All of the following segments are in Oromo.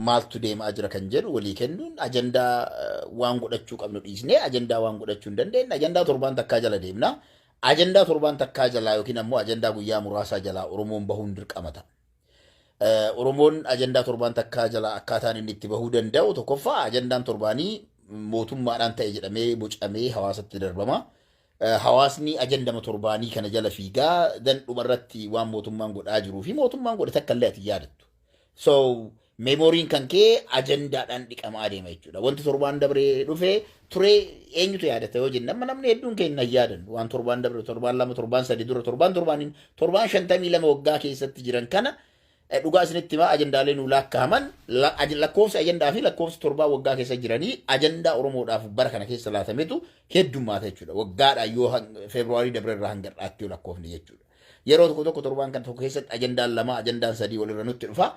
Maaltu deemaa jira kan jedhu walii kennuun ajandaa waan godhachuu qabnu dhiisnee ajandaa waan godhachuu hin dandeenye ajandaa torbaan takkaa jala deemna. Ajandaa torbaan takkaa jalaa yookiin ammoo ajandaa guyyaa muraasaa jalaa Oromoon bahuun dirqama ta'a. Oromoon ajandaa torbaan takkaa jalaa akkaataan inni itti bahuu danda'u, tokkoffaa, ajandaan torbaanii mootummaadhaan ta'e jedhamee bocamee hawaasatti darbama. Hawaasni ajandama torbaanii kana jala fiigaa dan dhumarratti waan mootummaan godhaa jiruu fi mootummaan godhe takka illee ati yaadattu. So memoryn kan kee ajandaadhaan dhiqamaa adeema jechuudha. Wanti torbaan dabree dhufe turee eenyutu yaadata yoo jenne, amma namni hedduun keenya hin yaadannu. Waan torbaan dabre, torbaan 2, torbaan 3 dura, torbaan torbaaniin, torbaan 52 waggaa keessatti jiran kana, dhugaa isinitti himaa, ajandaalee nuu lakkaa'aman, lakkoofsi ajandaa fi lakkoofsi torbaan waggaa keessa jiranii ajandaa Oromoodhaaf bara kana keessa laatametu heddummaata jechuudha. Waggaadhaan yoo Feebruwaarii dabre irraa hanga har'aatti yoo lakkoofne jechuudha. Yeroo tokko tokko torbaan kan tokko keessatti ajandaan lama, ajandaan sadii walirra nutti dhufa.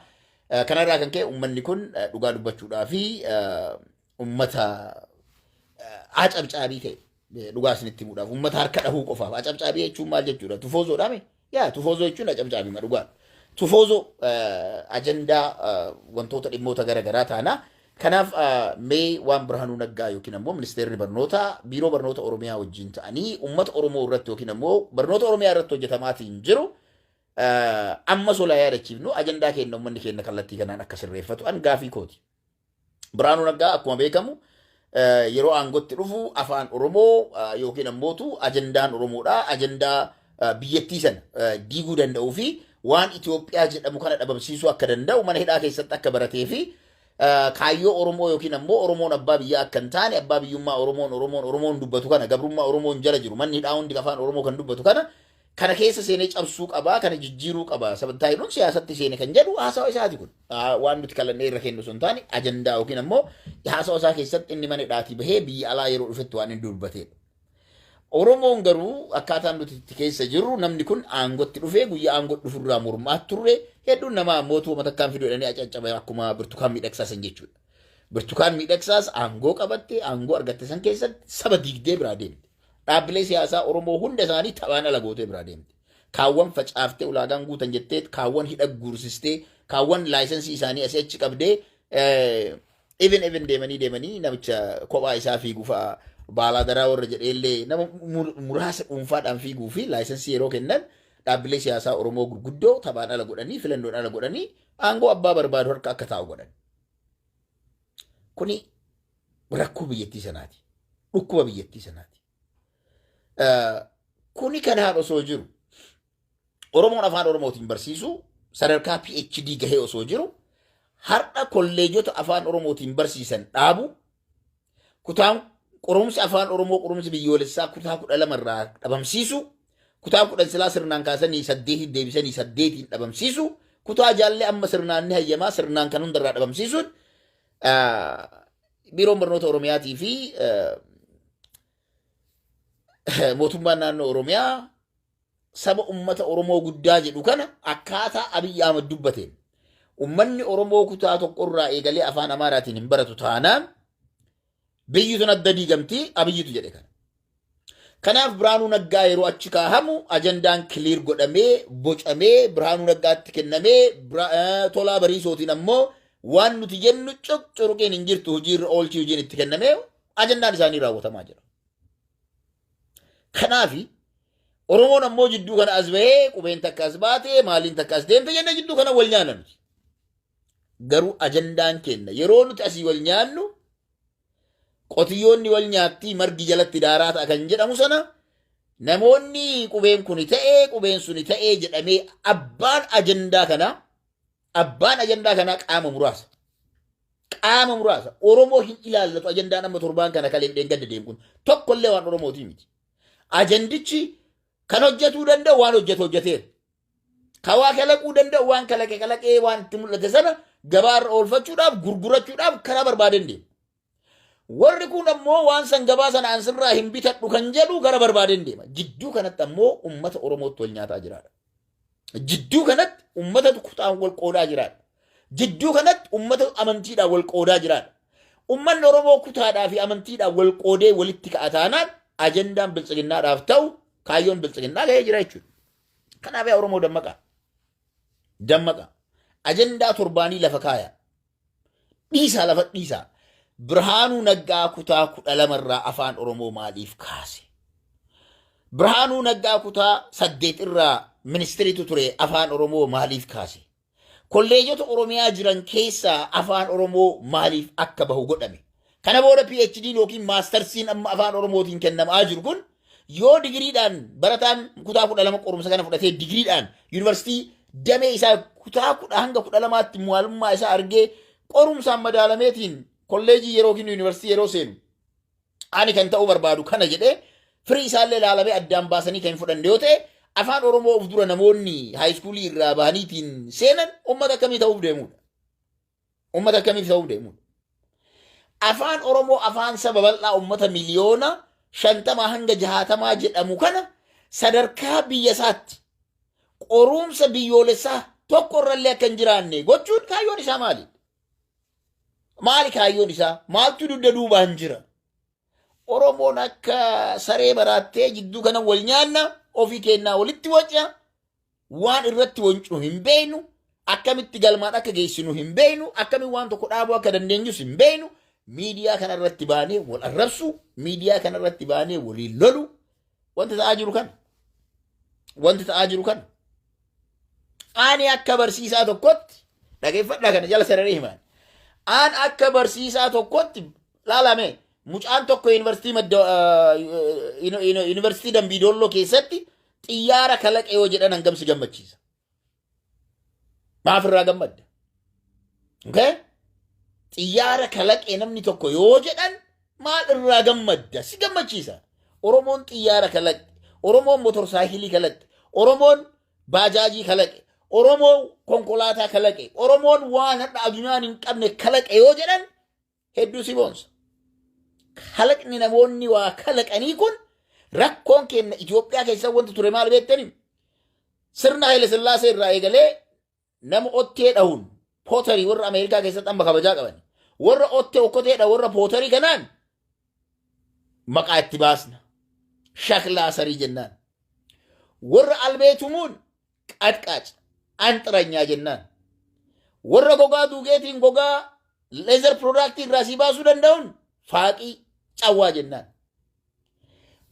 Kanarraa kan ka'e uummanni kun dhugaa dubbachuudhaa fi uummata acabcaabii ta'e, dhugaa isinitti himuudhaaf uummata harka dhahuu qofaaf. Acabcaabii jechuun maal jechuudha? Tufoozoodhaame? Yaa, tufoozoo jechuun acabcaabii dhugaa. Tufoozoo ajandaa wantoota dhimmoota gara garaa taana. Kanaaf mee waan Birhaanuu Naggaa yookiin ammoo ministeerri barnootaa biiroo barnoota Oromiyaa wajjin ta'anii uummata Oromoo irratti yookiin ammoo barnoota Oromiyaa irratti hojjetamaatiin jiru amma solaa yaadachiifnu, ajandaa keenya uummanni keenya kallattii kanaan akka sirreeffatu an gaafii kooti. Birhaanuu Naggaa akkuma beekamu yeroo aangootti dhufu afaan Oromoo yookiin ammootu ajandaan Oromoodha. Ajandaa biyyattii sana diiguu danda'uu fi waan Itoophiyaa jedhamu kana dhabamsiisuu akka danda'u mana hidhaa keessatti akka baratee fi kaayyoo Oromoo yookiin ammoo Oromoon abbaa biyyaa akka hin taane, abbaa biyyummaa Oromoon Oromoon Oromoon dubbatu kana, gabrummaa Oromoon jala jiru, manni hidhaa hundi afaan Oromoo kan dubbatu kana keessa seenee cabsuu qabaa, kana jijjiiruu qaba sabantaa jedhuun siyaasatti seene kan jedhu haasawa isaati kun. Waan nuti kalannee irra kennu sun taane, ajandaa yookiin ammoo haasawa isaa keessatti inni mana hidhaatii bahee biyya alaa yeroo dhufetti waan inni dubbateedha. Oromoon garuu akkaataan nuti itti keessa jirru, namni kun aangotti dhufee guyyaa aangootti dhufurraa mormaa turre. Hedduun namaa mootummaa takkaan fiduu jedhanii acaccaba akkuma Birtukaan Miidhagsaa san jechuudha. Birtukaan Miidhagsaas aangoo qabatte, aangoo argatte san keessatti saba diigdee biraa deemte. Dhaabbilee siyaasaa Oromoo hunda isaanii taphaan ala gootee biraa deemte. Kaawwan facaaftee ulaagaan guutan jettee, kaawwan hidha guursistee, kaawwan license isaanii asii achi qabdee, even deemanii deemanii namicha kophaa isaa fiigu fa'a baalaa daraa warra jedheellee nama muraasa dhuunfaadhaan fiiguu fi license yeroo kennan, dhaabbilee siyaasaa Oromoo gurguddoo taphaan ala godhanii, filannoon ala godhanii, aangoo abbaa barbaadu harka akka taa'u godhan. Kuni rakkoo biyyattii sanaati. Dhukkuba biyyattii sanaati. Kuni kanaan osoo jiru, Oromoon afaan Oromootiin barsiisu sadarkaa PhD gahee osoo jiru, har'a kolleejota afaan Oromootiin barsiisan dhaabu, kutaan qorumsi afaan Oromoo, qorumsi biyyoolessaa kutaa 12 irraa dhabamsiisu, kutaa 10 silaa sirnaan kaasanii saddeetiin deebisanii saddeetiin dhabamsiisu, kutaa jaallee amma sirnaan ni hayyamaa sirnaan kan hundarraa dhabamsiisuun, biiroon barnoota Oromiyaatii fi mootummaan naannoo Oromiyaa saba ummata Oromoo guddaa jedhu kana akkaataa Abiyyi Ahmad dubbateen ummanni Oromoo kutaa tokkorraa eegalee afaan Amaaraatiin hin baratu taanaan biyyi tun adda diigamti Abiyyitu jedhe kana. Kanaaf Birhaanuu Naggaa yeroo achi kaahamu ajandaan clear godhamee bocamee Birhaanuu Naggaatti kennamee, Tolaa Bariisootiin ammoo waan nuti jennu cuqcuruqiin hin jirtu, hojiirra oolchii hojiin itti kennamee ajandaan isaanii raawwatamaa jira. Kanaafi Oromoon ammoo jidduu kana as bahee qubeen takka as baate, maaliin takka as deemte jennee jidduu kana wal nyaanna nuti. Garuu ajandaan kenna yeroo nuti asii wal nyaannu, qotiyyoonni wal nyaattii margi jalatti daaraa ta'a kan jedhamu sana, namoonni qubeen kuni ta'ee qubeen suni ta'ee jedhamee abbaan ajandaa kanaa qaama muraasa. Qaama muraasa. Oromoo hin ilaallatu ajandaan amma torbaan kana kalee dheengadda deemu kun tokkollee waan Oromootii miti. Ajandichi kan hojjetuu danda'u waan hojjetu hojjeteera. Kan waa kalaquu danda'u waan kalaqe kalaqee waan itti mul'ate sana gabaarra oolfachuudhaaf, gurgurachuudhaaf karaa barbaaden deema. Warri kun ammoo waan san gabaa sana ansirraa hin bitadhu kan jedhu gara barbaaden deema. Jidduu kanatti ammoo uummata Oromootti wal nyaataa jiraadha. Jidduu kanatti uummata kutaan wal qoodaa jiraadha. Jidduu kanatti uummata amantiidhaan wal qoodaa jiraadha. Uummanni Oromoo kutaadhaa fi amantiidhaan wal qoodee walitti ka'a taanaan ajandaan biltsiginnaadhaaf ta'u, kaayyoon biltsiginnaa gahee jira jechuudha. Kanaaf yaa Oromoo, dammaqa. Dammaqa. Ajandaa torbaanii lafa kaaya. Dhiisaa, lafa dhiisaa. Birhaanuu Naggaa kutaa 12rraa afaan Oromoo maaliif kaase? Birhaanuu Naggaa kutaa 8 irraa ministiriitu ture, afaan Oromoo maaliif kaase? Kolleejota Oromiyaa jiran keessaa afaan Oromoo maaliif akka bahu godhame? Kana booda PhD yookiin maastarsiin amma afaan Oromootiin kennamaa jiru kun, yoo digiriidhaan barataan kutaa 12 qorumsa kana fudhatee digiriidhaan yuunivarsiitii damee isaa kutaa 10 hanga 12tti maalummaa isaa argee qorumsaan madaalameetiin kolleejii yeroo kennu, yuunivarsiitii yeroo seenu, ani kan ta'uu barbaadu kana jedhee firii isaallee ilaalamee addaan baasanii kan hin fudhanne yoo ta'e, afaan Oromoo of dura namoonni high schoolii irraa bahaniitiin seenan uummata akkamii ta'uuf deemudha? Uummata akkamiif ta'uuf deemudha? Afaan Oromoo, afaan saba bal'aa uummata miliyoona 50 hanga 60 jedhamu kana, sadarkaa biyya isaatti qorumsa biyyoolessaa tokko irrallee akka hin jiraanne gochuun kaayyoon isaa maali? Maali kaayyoon isaa? Maaltu dugda duubaan jira? Oromoon akka saree baraattee jidduu kana wal nyaanna, ofii kennaa walitti waca, waan irratti wancuu hin beeknu, akkamitti galmaan akka geessinu hin beeknu, akkamitti waan tokko dhaabuu akka dandeenyus hin beeknu. Miidiyaa kana irratti baanee wal arrabsu, miidiyaa kana irratti baanee waliin lolu, wanti ta'aa jiru kana. Wanti ta'aa jiru kana. Ani akka barsiisaa tokkotti, dhageeffadhaa, kana jala sararee himaan. An akka barsiisaa tokkotti laalame, mucaan tokko yuunivarsiitii madda yuunivarsiitii Dambii Doolloo keessatti xiyyaara kalaqe yoo jedhan hangam si gammachiisa? Maaf irraa gammadda? Okay? Xiyyaara kalaqe namni tokko yoo jedhan maal irraa gammadda? Si gammachiisa. Oromoon xiyyaara kalaqe, Oromoon motorsaayikilii kalaqe, Oromoon baajaajii kalaqe, Oromoon konkolaataa kalaqe, Oromoon waan hadha addunyaan hin qabne kalaqe yoo jedhan hedduu si boonsa. Kalaqni namoonni waa kalaqanii kun, rakkoon keenya Itoophiyaa keessa wanti ture maal beektanii? Sirna Haile Sillaasee irraa eegalee nama ottee dhahuun, pottery, warra Ameerikaa keessatti amma kabajaa qaban. Warra ottee okkoteedha, warra pottery kanaan maqaa itti baasna. Shaklaa sarii jennaan. Warra albee tumuun qaxqaac anxiranyaa jennaan. Warra gogaa duugeetiin gogaa leather productii irraa sii baasuu danda'uun faaqii cawwaa jennaan.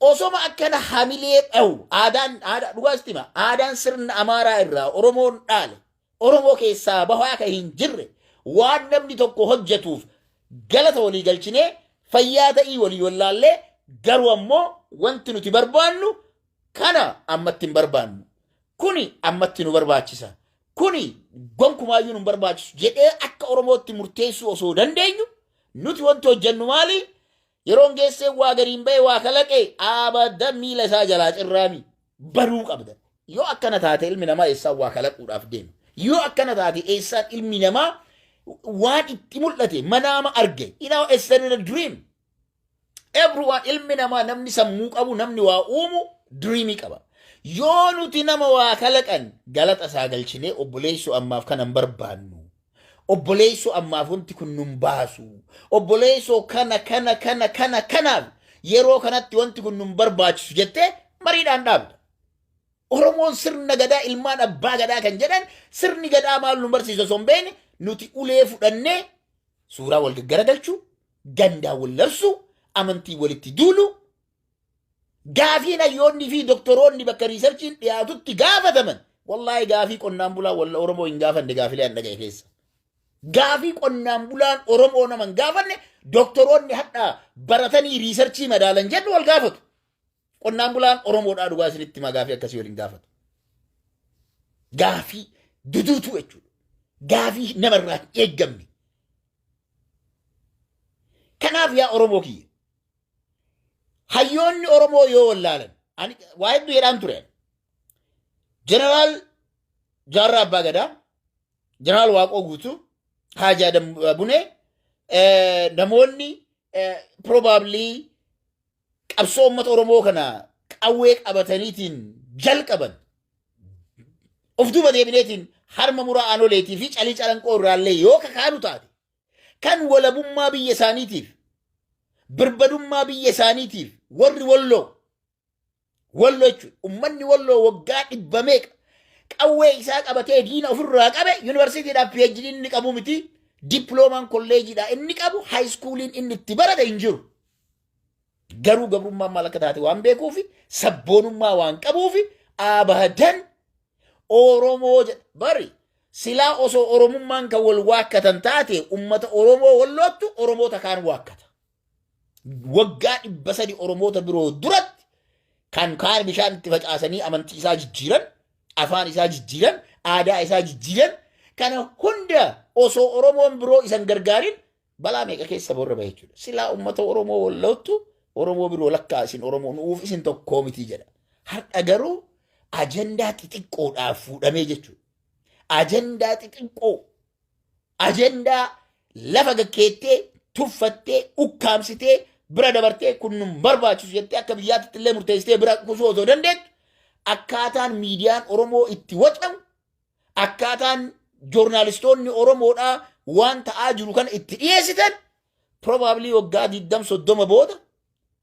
Osoma akkana hamilee dhahu, aadaan aadaa dhugaas hima, aadaan sirna Amaaraa irraa Oromoon dhaale Oromoo keessaa bahaa akka hin jirre, waan namni tokko hojjetuuf galata walii galchinee, fayyaa ta'ii walii wallaallee, garuu ammoo wanti nuti barbaannu kana ammatti hin barbaannu. Kuni ammatti nu barbaachisa. Kuni gonkumaayyuu nu barbaachisu jedhee akka Oromootti murteessuu osoo dandeenyu, nuti wanti hojjennu maali? Yeroon geessee waa gadiin ba'e, waa kalaqe, abadan miila isaa jalaa cirraami baruu qabda. Yoo akkana taate ilmi namaa eessaan waa kalaquudhaaf deema? Yoo akkana taate eessaan ilmi namaa waan itti mul'ate manaama arge? It's a dream. Everyone, ilmi namaa, namni sammuu qabu, namni waa uumu dreamii qaba. Yoo nuti nama waa kalaqan galata isaa galchinee, obboleessuu ammaaf kana hin barbaannu. Obboleessoo ammaaf wanti kun nun baasu. Obboleessoo kana kana kana kana kanaaf yeroo kanatti wanti kun nun barbaachisu jettee mariidhaan dhaabda. Oromoon sirna gadaa, ilmaan abbaa gadaa kan jedhan, sirni gadaa maal nu barsiisa osoo hin beekne, nuti ulee fudhannee suuraa wal gaggaragalchuu, gandaa wal labsuu, amantii walitti duulu, gaafiin hayyoonni fi doktoroonni bakka researchiin dhiyaatutti gaafataman, wallaahi gaafii qonnaan bulaa walla Oromoo hin gaafanne gaafilee an dhaga'e keessa. Gaafii qonnaan bulaan Oromoo nama hin gaafanne doktoroonni hadhaa baratanii researchii madaalan jedhu wal gaafatu. Qonnaan bulaan Oromoodhaa dhugaa isinitti himaa, gaafii akkasii wal hin gaafatu. Gaafii duduutu jechuudha. Gaafii namarraa hin eeggamne. Kanaaf yaa Oromoo kiyya, hayyoonni Oromoo yoo wallaalan, ani waa hedduu jedhaan ture. Jeneraal Jaarraa Abbaa Gadaa, Jeneraal Waaqoo Guutuu, Haajii Adam Bunee, namoonni probably qabsoo uummata Oromoo kana qawwee qabataniitiin jalqaban, of duuba deebineetiin harma muraa aanoleetii fi calii calanqoo irraallee yoo kakaanu taate, kan walabummaa biyya isaaniitiif, birbadummaa biyya isaaniitiif, warri Walloo, Walloo jechuudha, ummanni Walloo waggaa dhibba meeqa qawwee isaa qabatee diina ofirraa qabe, yuunivarsiitiidhaaf PhD inni qabu miti, Diploomaan kolleejiidhaa inni qabu, high schooliin inni itti barate hin jiru. Garuu gabrummaan maal akka taate waan beekuufi, sabboonummaa waan qabuufi, abadan Oromoo jedha. Bari silaa osoo Oromummaan kan wal waakkatan taate, ummata Oromoo Walloottu Oromoota kaan waakkata. Waggaa 300 Oromoota biroo duratti kan kaan bishaan itti facaasanii amantii isaa jijjiiran, afaan isaa jijjiiran, aadaa isaa jijjiiran, kana hunda osoo Oromoon biroo isan gargaarin balaa meeqa keessa borra bahe jechuudha. Silaa ummata Oromoo Walloottu Oromoo biroo lakkaa isin Oromoo nuuf isin tokkoo miti jedha. Har'a garuu ajandaa xixiqqoodhaaf fuudhamee jechuudha. Ajandaa xixiqqoo, ajandaa lafa gakkeettee, tuffattee, ukkaamsitee bira dabartee, kun nun barbaachisu jettee akka biyyaatti illee murteessitee bira kusuu osoo dandeettu, akkaataan miidiyaan Oromoo itti wacamu, akkaataan joornaalistoonni Oromoodhaa waan ta'aa jiru kana itti dhiyeessitan, probably waggaa 20 30 booda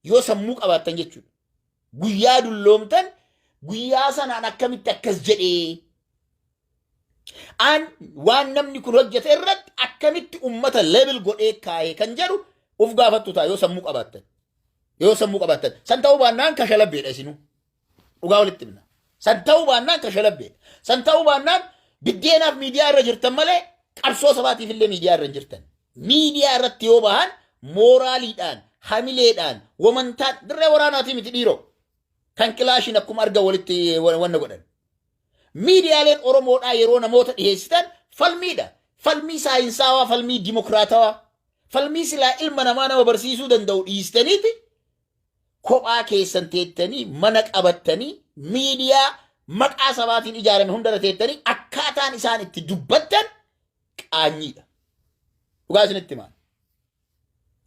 yoo sammuu qabaattan jechuudha. Guyyaa dulloomtan, guyyaa sanaan akkamitti akkas jedhee an waan namni kun hojjete irratti akkamitti ummata label godhee kaa'ee kan jedhu uf gaafattu ta'a yoo sammuu qabaattan. Yoo sammuu qabaattan. San ta'uu baannaan kashalabbeedha isinuu. Dhugaa walitti himna. San ta'uu baannaan kashalabbeedha. San ta'uu baannaan biddeenaaf miidiyaa irra jirtan malee qabsoo sabaatiif illee miidiyaa irra hin jirtan. Miidiyaa irratti yoo bahan mooraaliidhaan, hamileedhaan, wamantaan dirree waraanaatii miti dhiiroo. Kan kilaashiin akkuma argan walitti wanna godhan. Miidiyaaleen Oromoodhaa yeroo namoota dhiyeessitan falmiidha. Falmii saayinsaawaa, falmii dimokiraatawaa, falmii silaa ilma namaa nama barsiisuu danda'u dhiistaniiti kophaa keessan teettanii, mana qabattanii, miidiyaa maqaa sabaatiin ijaarame hundarra teettanii akkaataan isaan itti dubbattan qaanyiidha. Dhugaa isinitti himaa.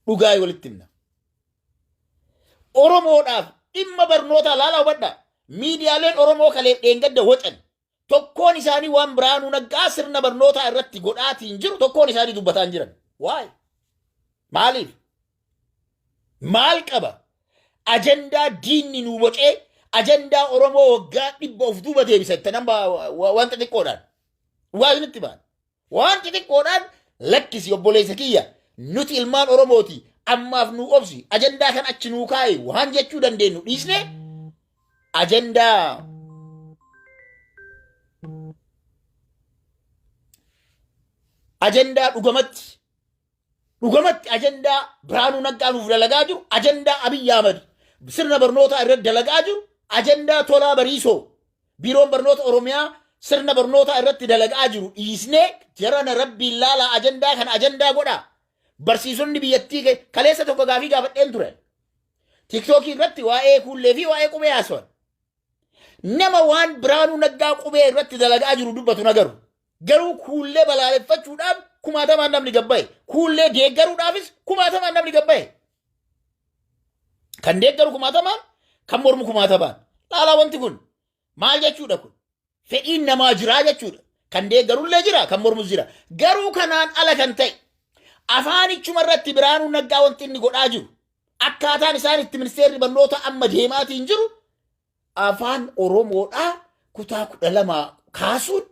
Dhugaa walitti himna. Oromoodhaaf dhimma barnootaa laalaa hubadhaa. Miidiyaaleen Oromoo kaleef dheengadda wacan. Tokkoon isaanii waan Biraanuu Naggaa sirna barnootaa irratti godhaatiin jiru tokkoon isaanii dubbataa hin jiran. Waa'ee. Maaliif? Maal qaba? Ajandaa diinni nuu bocee, ajandaa Oromoo waggaa 100 of duuba deebisa itti nama waan xixiqqoodhaan. Dhugaa isinitti ba'an. Waan xixiqqoodhaan lakkisi obboleessa kiyya, nuti ilmaan Oromooti, ammaaf nuu obsi, ajandaa kan achi nuu kaa'e waan jechuu dandeenyu dhiisne, ajandaa dhugamatti ajandaa Biraanuu Naggaa nuuf dalagaa jiru, ajandaa Abiyyi Ahmad sirna barnootaa irratti dalagaa jiru, ajandaa Tolaa Bariisoo Biiroon Barnoota Oromiyaa sirna barnootaa irratti dalagaa jiru dhiisnee, jarana rabbiin laalaa, ajandaa kana ajandaa godhaa. Barsiisonni biyyattii kaleessa tokko gaafii gaafadheen ture. Tiktookii irratti waa'ee kuullee fi waa'ee qubee haasawan. Nama waan Biraanuu Naggaa qubee irratti dalagaa jiru dubbatu nagaru. Garuu kuullee balaaleffachuudhaaf kumaatamaan namni gabbaye. Kuullee deeggaruudhaafis kumaatamaan namni gabbaye. Kan deeggaru kumaatamaan, kan mormu kumaatamaan. Laalaa, wanti kun maal jechuudha kun? Fedhiin namaa jiraa jechuudha. Kan deeggarullee jira, kan mormus jira. Garuu kanaan ala kan ta'e afaanichuma irratti Biraanuu Naggaa wanti inni godhaa jiru, akkaataan isaan itti ministeerri barnoota amma deemaatiin jiru, afaan Oromoodhaa kutaa 12 kaasuun,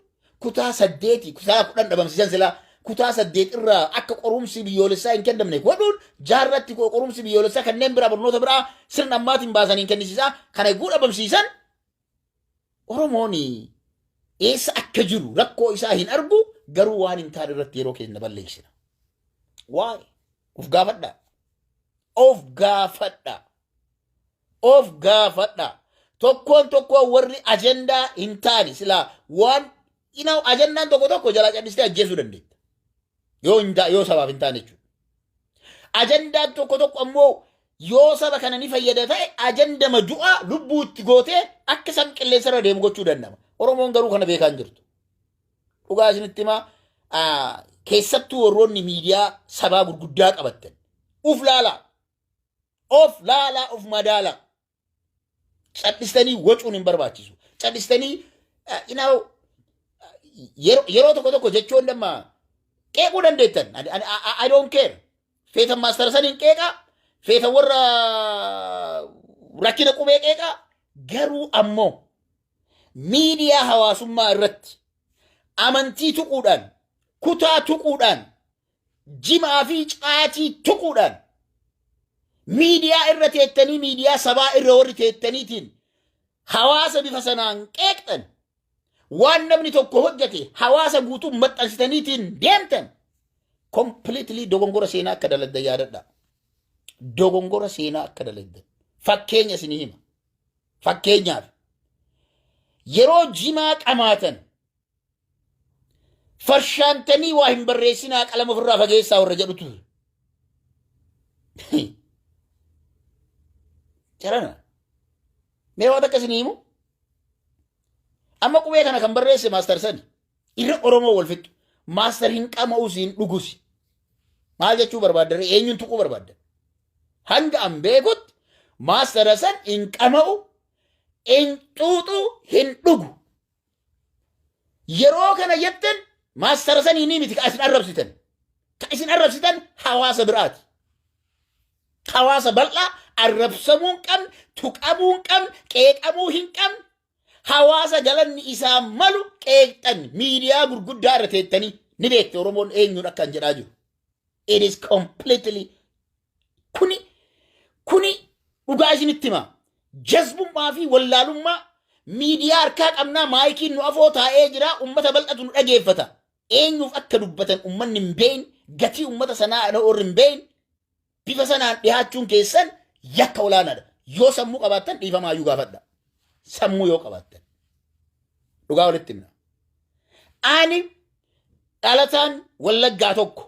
kutaa 8, kutaa 10 dhabamsiisan, silaa kutaa 8 irraa akka qorumsi biyyoolessaa hin kennamne godhuun, jaarratti qorumsi biyyoolessaa kanneen biraa barnoota biraa sirna ammaatiin baasanii hin kennisiisaa, kana eeguu dhabamsiisan, Oromoon eessa akka jiru rakkoo isaa hin argu, garuu waan hin taane irratti yeroo keenya balleessina. Waa'ee of gaafadhaa. Of gaafadhaa. Of gaafadhaa. Tokkoon tokkoon warri ajandaa hin taane silaa waan ajandaan tokko tokko jalaa cal'istee ajjeesuu dandeetta. Yoo sabaaf hin taane jechuudha. Ajandaan tokko tokko ammoo yoo saba kana ni fayyada ta'e, ajandama du'aa lubbuu itti gootee akka isaan qilleensa irra deemu gochuu danda'ama. Oromoon garuu kana beekaa hin jirtu. Dhugaa isinitti himaa, keessattuu warroonni miidiyaa sabaa gurguddaa qabattan. Uf laalaa. Of laalaa, of madaalaa. Cadhistanii wacuun hin barbaachisu. Cadhistanii yeroo tokko tokko jechoon damma qeequu dandeettan. I don't care. Feetan maastara saniin qeeqaa. Feetan warra rakkina qubee qeeqaa. Garuu ammoo miidiyaa hawaasummaa irratti amantii tuquudhaan, kutaa tuquudhaan Jimaa fi caatii tuquudhaan miidiyaa irra teettanii, miidiyaa sabaa irra warri teettaniitiin hawaasa bifa sanaan qeeqxan, waan namni tokko hojjete hawaasa guutuu maxxansitaniitiin deemtan, completely dogongora seenaa akka dalagdan yaadadha. Dogongora seenaa akka dalagdan. Fakkeenya isinii hima. Fakkeenyaaf, yeroo jimaa qamaatan farshaantanii waa hin barreessinaa, qalama ofirraa fageessaa warra jedhutu ture. Jarana. Mee waan akka isinii himu? Amma qubee kana kan barreesse maastar sani. Irra Oromoo wal fixxu. Maastar hin qama'us, hin dhugus. Maal jechuu barbaaddan? Eenyuun tuquu barbaaddan? Hanga an beekutti maastara san hin qama'u, hin xuuxu, hin dhugu. Yeroo kana jettan maastara sanii ni miti ka isin arrabsitan. Ka isin arrabsitan hawaasa biraati. Hawaasa bal'aa arrabsamuu hin qabne, tuqamuu hin qabne, qeeqamuu hin qabne, hawaasa galanni isaa malu qeeqxan. Miidiyaa gurguddaa irra teettanii ni beekte Oromoon eenyuun akka hin jedhaa jiru. It is completely kuni dhugaa isinitti hima. Jazbummaa fi wallaalummaa. Miidiyaa harkaa qabnaa, maayikiin nu afoo taa'ee jira, ummata bal'atu nu dhageeffata. Eenyuuf akka dubbatan ummanni hin beekne, gatii ummata sanaa warri hin beekne, bifa sanaan dhihaachuun keessan yakka olaanaadha. Yoo sammuu qabaattan dhiifamaayyuu gaafadha. Sammuu yoo qabaattan. Dhugaa walitti himna. Ani dhalataan Wallaggaa tokko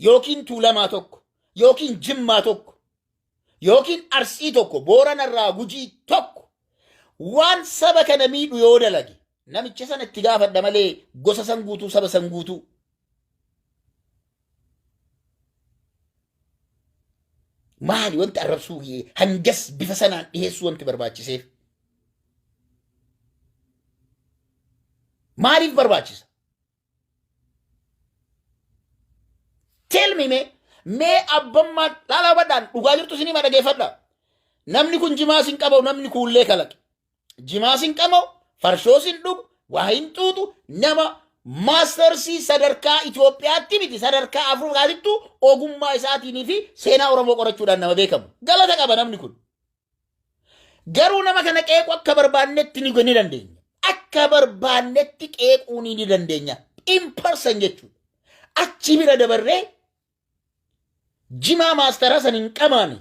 yookiin Tuulamaa tokko yookiin Jimmaa tokko yookiin Arsii tokko, Booranarraa Gujii tokko waan saba kana miidhu yoo dalage namicha sana itti gaafadha malee gosa san guutuu, saba san guutuu. Maali wanti arrabsuu hangas bifa sanaan dhiyeessuu wanti barbaachiseef? Maaliif barbaachisa? Tell me. Mee abbammaan laalaa hubadhaan, dhugaa jirtu isinii ma dhageeffadha. Namni kun jimaas hin qabu, namni kuullee kalaqe. Jimaas hin qabu, farshoos hin dhugu, waa hin xuuxu, nama maastarsii sadarkaa Itoophiyaatti miti, sadarkaa Afrikaatittu ogummaa isaatiin fi seenaa Oromoo qorachuudhaan nama beekamu. Galata qaba namni kun. Garuu nama kana qeequu akka barbaannetti ni dandeenya. Akka barbaannetti qeequu ni dandeenya. In person jechuudha. Achi bira dabarree jimaa Maastar Hasan hin qamaane,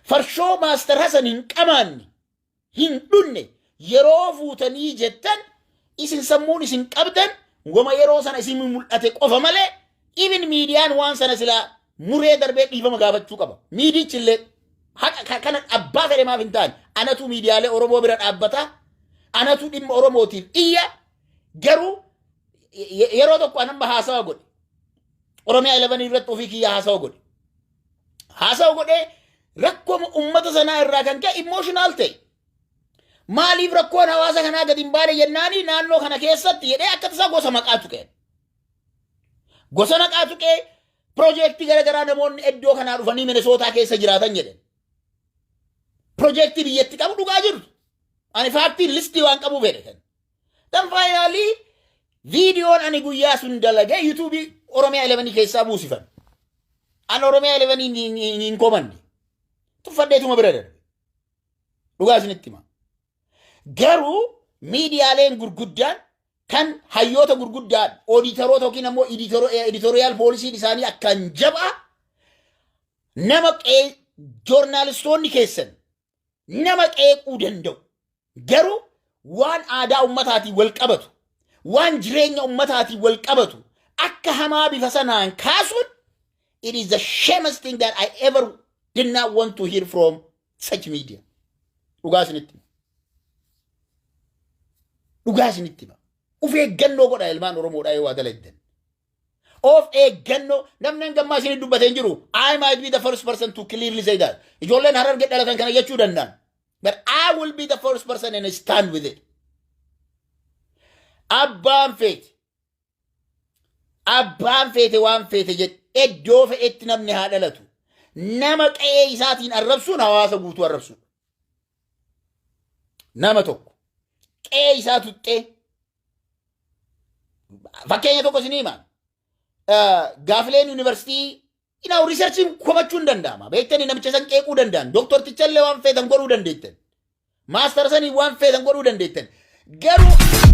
farshoo Maastar Hasan hin qamaanne, hin dhunne yeroo fuutanii jettan, isin sammuun isin qabdan goma yeroo sana isin mul'ate qofa malee, even miidiyaan waan sana silaa muree darbee dhiifama gaafachuu qaba. Miidichi illee haqa kana abbaa fedhe maaf hin taane, anatu miidiyaalee Oromoo bira dhaabbata, anatu dhimma Oromootiif iyya. Garuu yeroo tokko anamma haasawa godhe. Oromiyaa 11 irratti ofii kiyya haasawa godhe. Haasawa godhee rakkoo uummata sanaa irraa kan ka'e emotional ta'e. Maaliif rakkoon hawaasa kanaa gadi hin baane jennaani, naannoo kana keessatti jedhee akka tasaa gosa maqaa tuqe. Gosa maqaa tuqee piroojeektii garaagaraa namoonni iddoo kanaa dhufanii Minisootaa keessa jiraatan jedhe. Piroojeektii biyyatti qabu dhugaa jirtu. Ani fact listii waan qabuuf jedhe kan. Then finally viidiyoon ani guyyaa sun dalagee yuutuubii Oromiyaa 11 keessaa buusifan. Ani Oromiyaa 11 hin komanne. Tuffadheetuma bira darbe. Dhugaa isinitti hima. Garuu miidiyaaleen gurguddaan kan hayyoota gurguddaan ooditaroota yookiin ammoo editorial policyn isaanii akkaan jabaa, nama joornaalistoonni keessan nama qeequu danda'u. Garuu waan aadaa ummataatiin wal qabatu, waan jireenya ummataatiin wal qabatu akka hamaa bifa sanaan kaasuun, it is the shamest thing that I ever did not want to hear from such media. Dhugaa isinitti hima. Dhugaa isinitti hima. Of eeggannoo godha, ilmaan Oromoodhaa, yoo waa dalagdan. Of eeggannoo. Namni hangammaa isinii dubbatee hin jiru. I might be the first person to clearly say that. Ijoolleen Hararge dhalatan kana jechuu danda'an. But I will be the first person and stand with it. Abbaan feete. Abbaan feete waan feete jedhe, iddoo fe'etti namni haa dhalatu. Nama qe'ee isaatiin arrabsuun hawaasa guutuu arrabsuudha. Nama tokko qe'ee isaa tuxxee, fakkeenya tokko isinii himaa. Gaafileen yuunivarsiitii inaa researchiin komachuu hin danda'ama. Beektanii, namicha san qeequu danda'an. Dooktortichallee waan feetan godhuu dandeettan. Maastara sanii waan feetan godhuu dandeettan. Garuu